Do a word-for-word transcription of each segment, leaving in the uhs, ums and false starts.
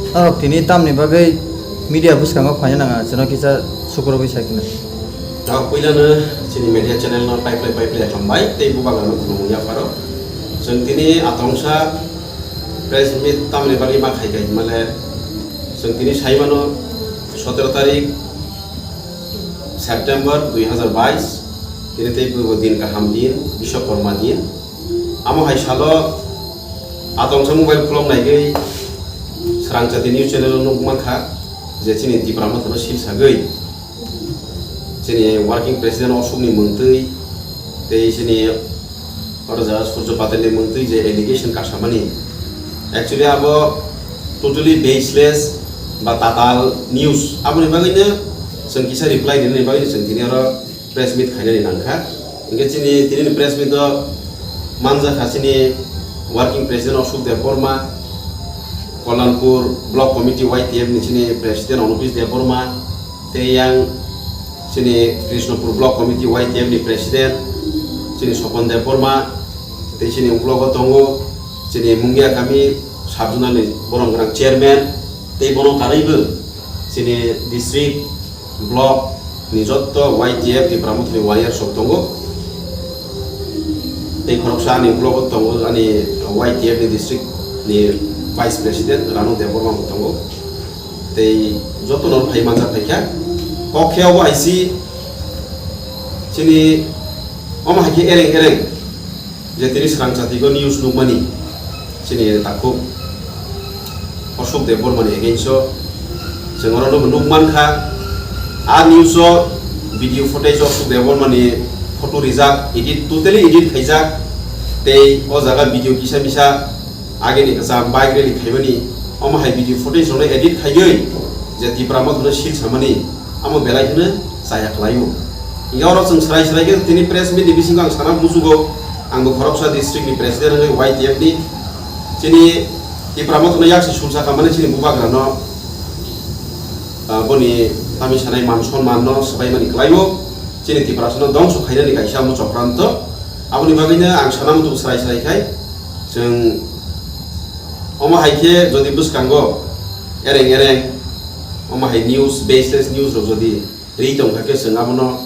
Norok tini tamni bagwi media bwskango phaina nang, chwngno kisa sukurubwi sai khna. Norok puilano chini media channel no paiplai paiplai hambai tei bubagrano khulumung yapharo. Chwng tini atongsa press meet tamni bagwi ma khai khai himale chwng tini saimano sotero tarik September dui hazar bais, tini tei bwbo din kaham din, Biswakorma din. Amo hai salo atongsa mobile khulok naigwi Srangchati news channel o nuk mankha je chini Tipra Mothano sil sagwi chini working president Ashokni mwngtwi tei chini oro jaga Surjo Patelni mwngtwi je allegation kasamani, actually abo totally baseless ba tatal news. Aboni bagwino chwng kisa reply rinani bagwi chwng tini oro press meet khainani nangkha. Hinkhe chini tinini press meet o manjakha chini working president Ashok Debbarma, Kollanpur Block Committee Y T F ni chini president Anupis Debbarma, tei yang chini Krishnapur Block Committee Y T F ni president chini Sopon Debbarma, tei chini uklogo tongo chini Mungia kami sub zonal ni borok gwnang chairman, tei bono karwibo chini district block ni jotto Y T F Tipra Mothani warriors rok tongo. Tei khoroksa ani ulogo tongo ani Y T F ni district ni vice president Ranu Debbarma bo tongo. Tei jotono phai manjak phaikha. Kok khe obo I C chini omo hai khe ereng ereng je tini Srangchati go news nukmani chini takhuk Ashok Debbarmani against o chwng orono bo nukmankha. A news o video footage o Ashok Debbarmani photo rijak, edit, totally edit khaijak. Tei o jaga video kisa misa ageni kwcham bike rally khaimani, omo hai video footage rokno edit khaiwi je Tipra Mothano sil samani, amo belai kheno chaya khlaio. Hinkhe oro chwng srai srai khe tini press meet ni bisingo ang sana muchugo, ang bo khoroksa district ni president wngwi Y T F ni. Chini Tipra Mothano yaksi sumsa khamani chini bubagrano, ah, boni tami sanai man sonman no swbai mani khlaio. Chini Tiprasano dongso khainani kaisa omo chokranto. Aboni bagwino ang sana muchugo srai srai khai chwng omo hai khe jodi bwskango ereng ereng omo hai news, baseless news rok jodi ri tongkha khe chwng abono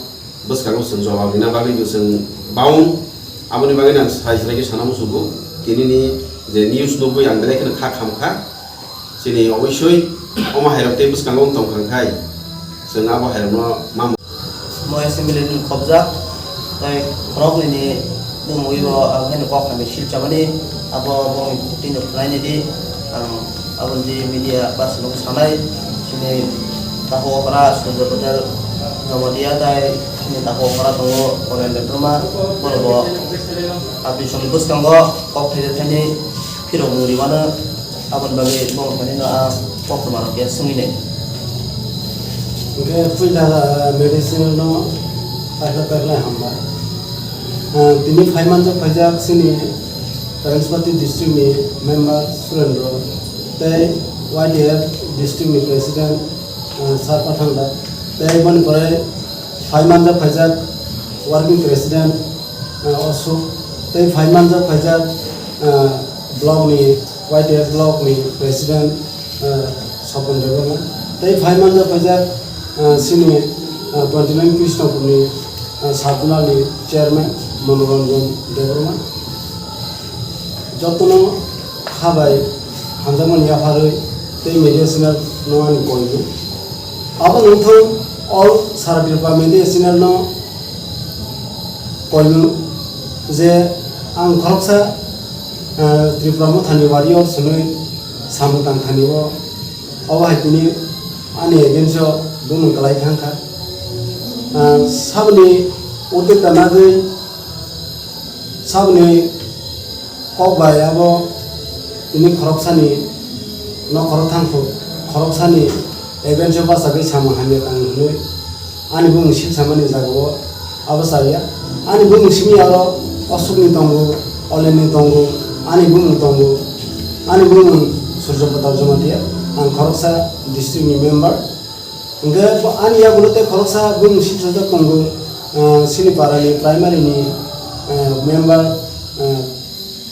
bwskango chwng jawab rina bagwi bo chwng baun. Aboni bagwi ang srai srai khe sana muchugo, tinini je news nugwi ang belai kheno kha khamkha. Chini obosoi omo hairok tei bwskango wng tongkha khai chwng abo hairokno ma. Mo assembly ni khobjak, tei khoroknwi ni bumui bo ang haino kok hamya sil chamani, abo bongni tino khwlaini di, ang aboni di media person rok sanai, chini takhuk okra Surjo Patel Jamatia, tei chini takhuk okra tongo Kolen Debbarma, borok bo aboni songni bwskango kok thaini thaini phirok nung rimano, aboni bagwi bo thani no a koktwma rok khe swngwi nai. Hwnkhe puila, ah, medicinal no paikhlai paikhlai hambai. Ah, tini phaimanjak phaijak chini Karangspati district ni member Surendro tei Y D F district ni president, ah, Sar Pathangda tei boni pore phaimanjak phaijak working president, ah, Ashok tei phaimanjak phaijak, ah, block ni, Y T F block ni president, ah, Sopon Debbarma tei phaimanjak phaijak, ah, chini, ah, twenty nine Krishnapur ni, ah, sub zonal ni chairman Monoranjan Debbarma. Jotono kha bai hamjakmani yapharwi tei media channel no ani koimung. Abo wngthang all sara Tripura media channel no koimung je ang khoroksa, ah, Tripura Mothani warriors hwnwi samung tang thani o, obo hai tini ani against o bumung kwlai thang kha. Ah, saboni uddekta nagwi saboni kok bai abo tini khoroksani nok khorok thangkhu, khoroksani against o bachagwi samung hamya tang hwnwi ani bumung silsamani jagao abo chaya. Ani bumung simi aro Ashokni tongo, Olenni tongo, ani bumung tongo, ani bumung Surjo Patal Jamatia, ang khoroksa district ni member. Hingke bo ani yagulo tei khoroksa bumung sipsajak tongo, ah, chini para ni primary ni, ah, member, ah,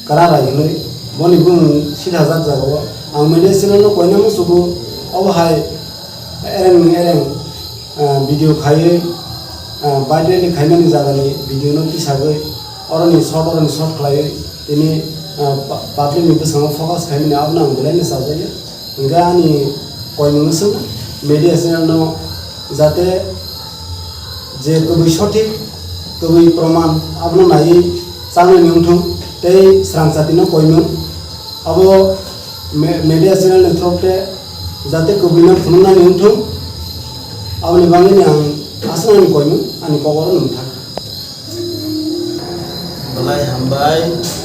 Kara Rai hinui, boni bumung sithajak jagao. Ang media channel no koina musugo, obo hai ereng ereng, ah, video khaiwi, ah, viral khaimani jagani video no tisagwi, oroni short, oroni short khlaiwi, tini, ah, pa-, public ni bwskango focus khaimani abono ang belai no chajakya. Hwnkhe ani koimung swng media channel no jate je kwbwi sothik, kwbwi proman abono naiwi changnani wngthung tei srangchatino koimung. Abo me-, media channel ni through te jate kwbwino phunuknani wngthung, aboni bagwini ang aswk ani koimung, ani kok oro nwng thang. Belai hambai,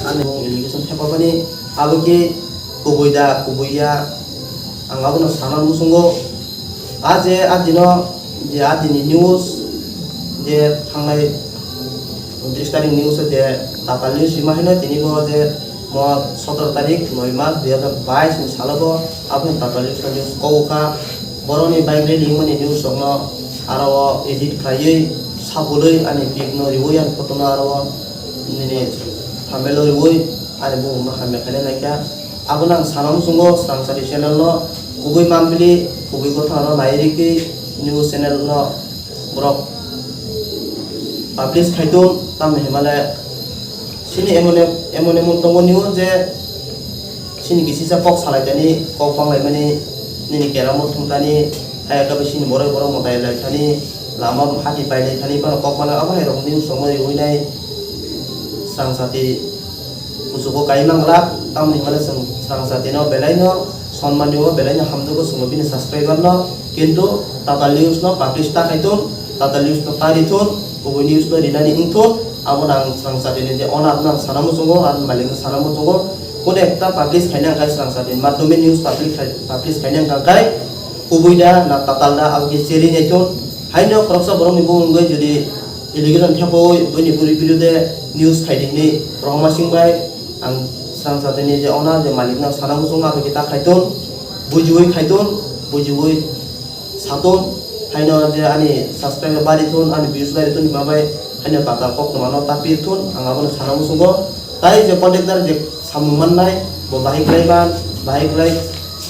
ani mung allegation thepabani, abo khe kubui da, kubui ya, ang abono sana muchungo. A je a dino, je a dini news, je thangnai untris tarik news je Tatal news ima haino tini bo je mo sotoro tarik noi mas dui hajar bais ni salo bo aboni Tatal news no news kogo kha. Boroni bike rally wngmani news rokno aro o edit khlaiwi sabulwi ani pic no riwi ani photo no aro o nini thumbnail o riwi ani bumung no hamya khainai naikha. Abono ang sana muchungo Srangchati channel no kubui mambili kubui gotha no nai rikwi news channel no borok publish khaitong, tamni hwnmale chini emon em-, emon emon tongo nio je chini kisisa kok salai tani, kok banglaimani, nini keramo thumtani, hai khe chini borok borok mwtai lai thani, lama hati pai lai thani, bono kok mano abo hai rok news rok no riwi nai Srangchati. Kuchugo kai mangla, tamni hwnmale chwng Srangchatino belaino sonmani o, belaino hamjago chwngno bini subscriber no, kintu Tatal news no publish ta khaithun, Tatal news no ta rithun, kubui news no rinani wngthun, abono ang Srangchatini je owner no ang sana muchungo, ang malik no sana muchungo, kono ekta publish khaina hwnkhe Srangchatini madhyome news publish khai-, publish khaina hwnkhe kubui da na Tatal da abo khe cheri naithun, haino khoroksa borokni bumung bai jodi Allegation thepawi buini buri birude news khaidi hinwi rohorma sing bai ang Srangchatini je owner je malik no sana muchung abo khe ta khaitun, bujiwi khaitun, bujiwi satun, haino je ani subscriber bari thun, ani views bari thun hima bai haino Tatal koktwma no ta pir thun, ang abono sana muchungo. Tai je contractor je samung mannai, bo bahai kwlai man, bahai kwlai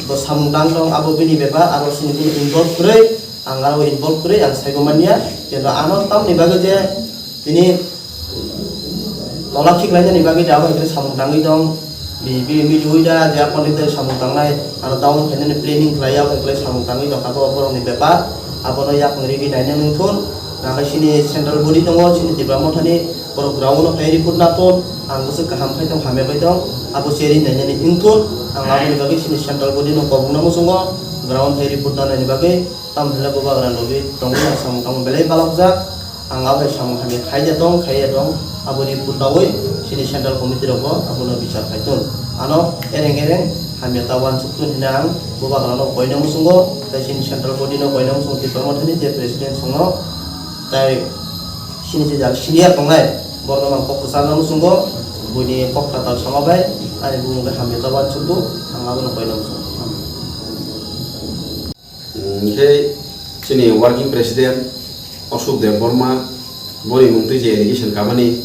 bo samung tang tong, abo bini bepar, aro chini kunu involve kwrwi. Ang aro involve kwrwi ang saibo manya, kintu ano tamni bagwi je tini tola khiklainani bagwi je abo hai khe samung tangwi tong, bi, bi, bi, ui da je a contractor samung tangnai, ano down khainani planning khlai, abo hai khe samung tangwi tong kha, bo borokni bepar, abono yakung rigwi naina nung thun, nangkhe chini central body tongo, chini Tipra Mothani, borok ground-o phai report na thun, ang bwswk kaham khai tong, hamya bai tong, abo cheri nainani wng thun, ang aboni bagwi chini central body-no kobokna muchungo, ground phai report nanani bagwi. Tamo hwnle bubagra logi tongwi ang samung tangmung belai balokjak. Ang abo hai samung hamya khai de tong, khai ya tong, abo report dawi chini central committee rokbo abono bichar khai tong. Ano ereng ereng hamya ta uansuk tun hwnwi ang bubagrano koina muchungo, tei chini central body no koina muchungo Tipra Mothani je president songno, tei chini je jal senior tongnai borokno ang kok kwcharna muchungo, buini kok kwtal sama bai ani bumung bai hamya ta uansuk do, ang abono koina muchungo. Hwnkhe chini working president Ashok Debbarma boni mungtwi je allegation kamani,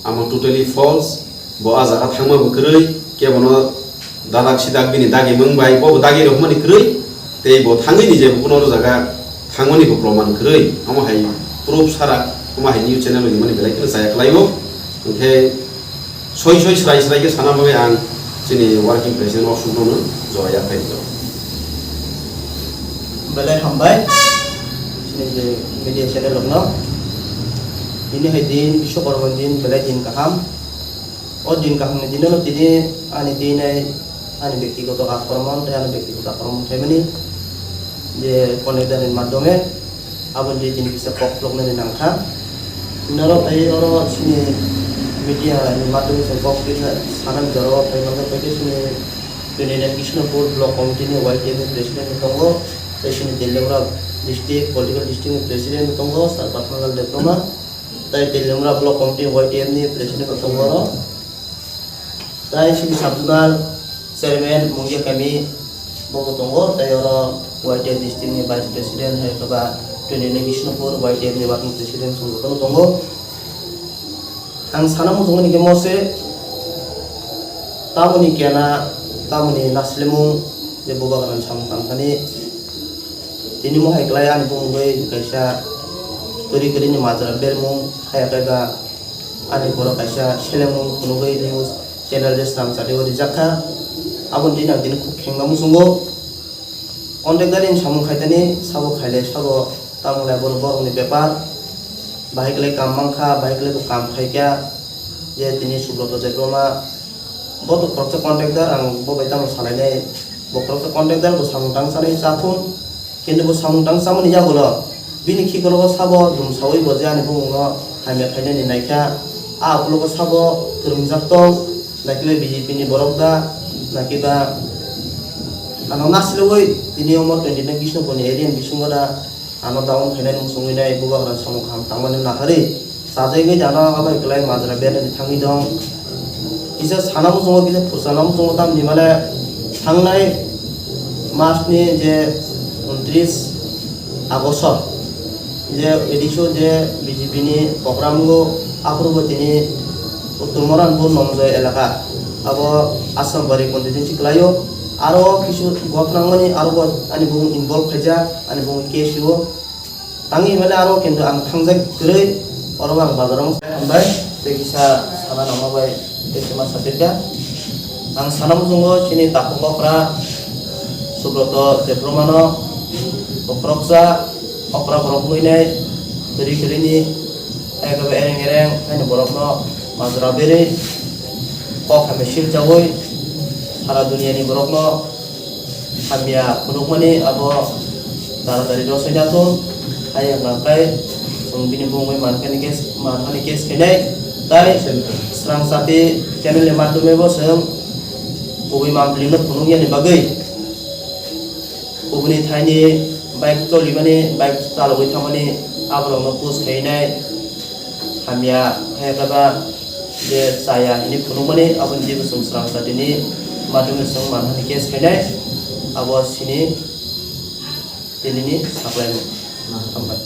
amo totally false. Bo a jaga thangma bo kwrwi, kebono dadak sidak bini dagi mung bai bo bo dagi rwmani kwrwi, tei bo thangwi ni je bo kuno jaga thangmani bo proman kwrwi, amo hai proof sara, amo hai news channel ni mani belai kheno chaya kwlaio. Hwnkhe Soi soi srai srai khe sana bagwi ang chini working president Ashok no joya phai rw. Belai hambai chini je media channel rokno. Tini hai din Biswakarma din belai din kaham. O din kaham ni dino tini ani tini ani bektigoto akromon tei ani bektigoto akromon khaimani je contact ni madhyome aboni tini kisa kok phuloknani nangkha. Norok tei oro chini media ni madhyome se kok kisa sanani jorao phai manjak bai khe chini twenty nine Krishnapur block committee ni Y T F ni president bo tongo, tei chini Teliamura district political district ni president bo tongo, Sir Patmangal Debbarma, tei Teliamura block committee Y T F ni president bo tongo oro. Tai chini sub-zonal chairman Mungia Kami bo bo tongo, tai oro Y T F district ni vice president hai khe ba twenty nine Krishnapur Y T F ni working president song jotono tongo. Ang sana muchungmani khe mose tamoni kena, tamoni naslemung, Je bubagrani samung tangthani tini mohai kwlai ani bumungwi kaisa kwrwi kwrwini majra bermung haya kaiba ani borok kaisa selemung phunugwi news channel je swnam chati o rijak kha. Aboni tini ang tini khuk khengma muchungo. Contractor ni samung khaitani sabo khailai sabo tamungla borok borokni bepar. Bahai kwlai kam mankha, bahai kwlai bo kam khaikha. Je tini Subroto Debbarma bo to khoroksa contractor, ang bo bai tamo salainai, bo khoroksa contractor bo samung tang chanai chathung, kintu bo samung tang chamani yagulo bini khikologo sabo dumsawi bo je ani bumungno hamya khainani naikha, a ukulogo sabo kwrwngjak tong, nakiba B J P ni borok da, nakiba ano nasilogwi tini omo twenty nine Krishnapurni area ni bisingo da, ano down khainai mung sungwi nai bubagra samung kaham tangmani naharwi chajagwi jana abai kwlai majra berani thangwi dong. Kisa sana muchungo, kisa phursana muchungo, tamni male thangnai mas ni je untris August je edisio je B J P ni program go aphuru bo tini Uttor Moranpur Nomjoy elaka abo Assam bari constituency kwlaio. Aro kisu gotnangmani aro bo ani bumung involve khaijak, ani bumung case o. Tangwi male aro kintu ang thangjak kwrwi, oro ang bazar o hambai tei kisa sana nangma bai tei kisa ma sapirkha. Ang sana muchungo chini takhuk okra Subroto Debbarmano bokhoroksa okra borok wngwi nai kwrwi kwrwini ekebe ereng ereng haino borokno majra berwi kok hamya silchawi sara duniani borokno hamya phunukmani abo taratari rosoi natung. Hai wngkha khe chwng bini bumungwi mankhani case, mankhani case khainai. Tai Srang Chati channel ni madhyome bo chwng kubui mampli no phunuk yani bagwi kubuni thaini bike cholimani, bike chalogwi thangmani aborokno push khainai. Hamya khe kaba je chaya hini phunukmani aboni jebo chwng Srang Chati ni madhyome chwng mankhani case khainai. Abo sini tinini saklaimung. Hambai.